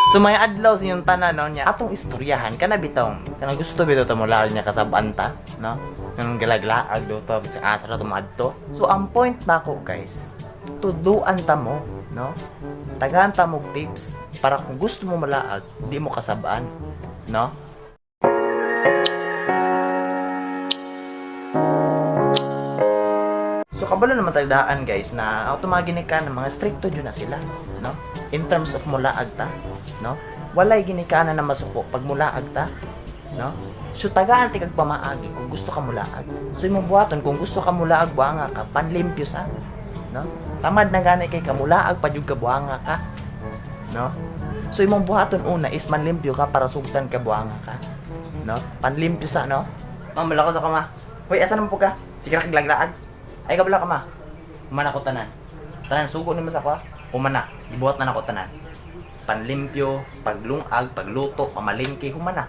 So may adlaw sa inyong tanan, no, niya. Atong istoryahan kana bitaw. Kanang gusto bitaw ta mulaag niya kasab-an ta, no? Kanang galaglaag do to sa asa ra to maadto. So ang point nako, guys, tudluan ta mo, no? Tagaan ta mo og tips para kung gusto mo malaag, di mo kasab-an, no? So kabalo naman tagdaan, guys, na automatic ka ng mga stricto jud na sila, no? In terms of mulaag ta, no? Walay ginikanan na masuko pag mulaag ta, no? So tagaan ti kag pamaagi kung gusto ka mulaag. So imong buhaton kung gusto ka mulaag, buanga ka, panlimpyo sa, no? Tamad na gani kay kamulaag pa jud ka, buanga ka, no? So imong buhaton una is manlimpyo ka para sugtan ka buanga ka, no? Panlimpyo sa, no? Ma'am, wala ko sa kama. Hoy, asa naman po ka? Sige ra kag laglaag. Ay kabla ka, ma. Human ako tanan. Tanan sugo nimo sa ako. Human na. Gibuhat na nako tanan. Panlimpyo, paglungag, pagluto, pamalengke, human na.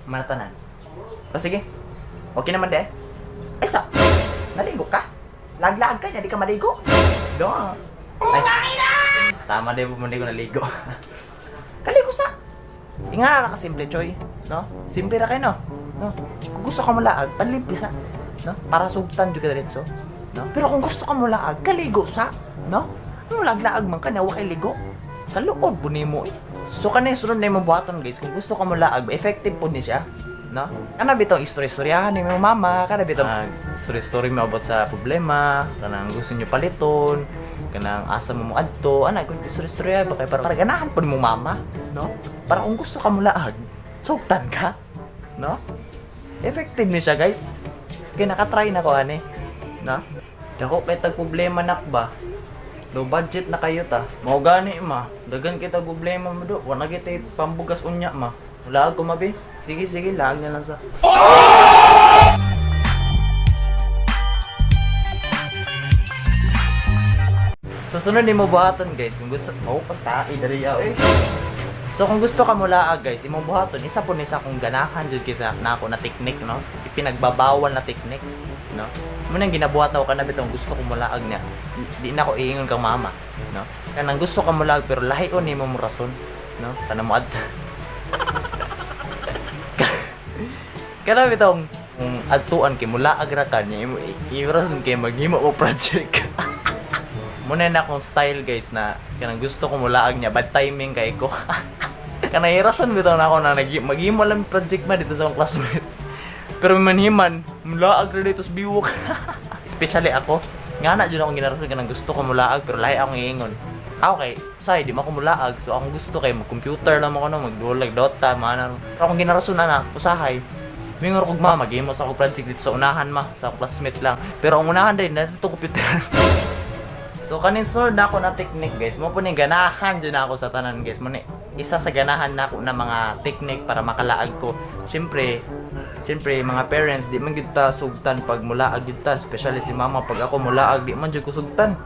Human na tanan. O sige. Okay naman de. Ay sa. Naligo ka? Laglaag ka niya, di ka maligo. Do. Ay. Tama din po, hindi ko naligo. Kaligo sa. Inga ra ka simple, choy, no? Simple ra kay, no. No? Kung gusto ka mulaag, panlimpyo sa, no? Para sugtan jud ka diretso, no? Pero kung gusto ka mulaag, kaligo sa, no? Anong laglaag man ka na wa kay ligo? Kaluod po nimo eh. So kanay sunod na imong buhaton, guys, kung gusto ka mulaag, effective po ni siya, no? Kana bitong istorya-istoryahan ni mong mama, kana bitong story-story mo about sa problema, kanang gusto niyo paliton, kanang asa mo mo adto, ana kung istorya-istorya ba kay para ganahan po ni mong mama, no? Para kung gusto ka mulaag, sugtan ka, no? Effective ni siya, guys. Kaya nakatry na ko ani, no? Dako kay tag problema nak ba? Low budget na kayo ta. Mao gani, ma. Dagan kita problema mo do. Wala kita pambugas unya, ma. Laag ko mabi. Sige sige, laag na lang sa. Sa sunod nimo buhaton, guys, kung gusto, oh, pagtai dali eh. So kung gusto ka mulaag, guys, imong buhaton isa po ni sa kung ganahan jud kaysa nako na technique, no? Ipinagbabawal na technique, no? Mo nang ginabuhat ako kana bitong gusto ko mulaag niya. Di na ko iingon kang mama, no? Kanang gusto ka mulaag pero lahion nimo mo rason, no? Kanang mo ad. Kana bitong kung adtuan kay mulaag ra ka niya imo i-rason kay maghimo mo project. Muna na akong style, guys, na kanang gusto ko mulaag niya bad timing kay ko. Kanang irason bitaw na ako na maghimo lang project ma dito sa akong classmate. Pero manhiman, mulaag ra dito sa biwok. Especially ako, nga na jud akong ginarason kanang gusto ko mulaag pero lahi akong iingon. Ah, okay, say di man ako mulaag. So akong gusto kay mag-computer lang ako no, magdulag Dota, mga. Pero akong ginarason na usahay. Mingon kog ma, maghimo sa akong project dito sa unahan ma, sa classmate lang. Pero ang unahan din, narito computer. So kanin sunod na ako na technique, guys, mo po ni ganahan jud na ako sa tanan, guys. Mo ni isa sa ganahan na ako na mga technique para makalaag ko. Siyempre, siyempre mga parents di man gyud ta sugtan pag mulaag gyud ta, especially si mama pag ako mulaag di man jud ko sugtan.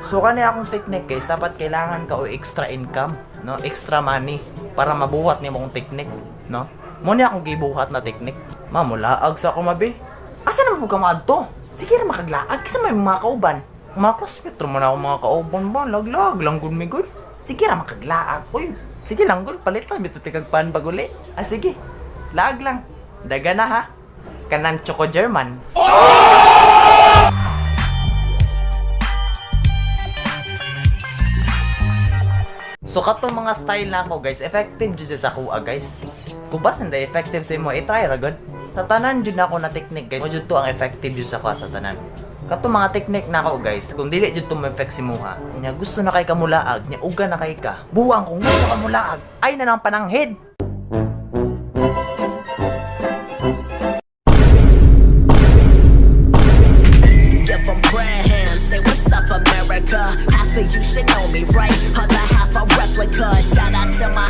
So kani akong technique, guys, dapat kailangan ka o extra income, no? Extra money para mabuhat nimo akong technique, no? Mo ni akong gibuhat na technique. Ma, mulaag sa ako mabi. Asa naman po ka maadto? Sige ra makaglaag kasi may mga kauban. Mga classmate mo na ako mga kauban ba? Laglag lang gud mi gud. Sige ra makaglaag. Uy, sige lang gud palit lang bitaw tikag pan baguli. Ah sige. Laag lang. Daga na ha. Kanan Choco German. So katong mga style na ako, guys, effective jud siya sa kuha, guys. Kung basin da effective sa imo, i-try ra gud. Sa tanan jud na ako na technique, guys, mo jud to ang effective jud sa kuha sa tanan. Katong mga technique na ako, guys, kung dili jud to mo effect si muha, nya gusto na kay ka mulaag, nya uga na kay ka. Buwang kung gusto ka mulaag, ay na nang pananghid. Give 'em brand, say what's up, America. Half of you should know me, right? Other half a replica. Shout out to my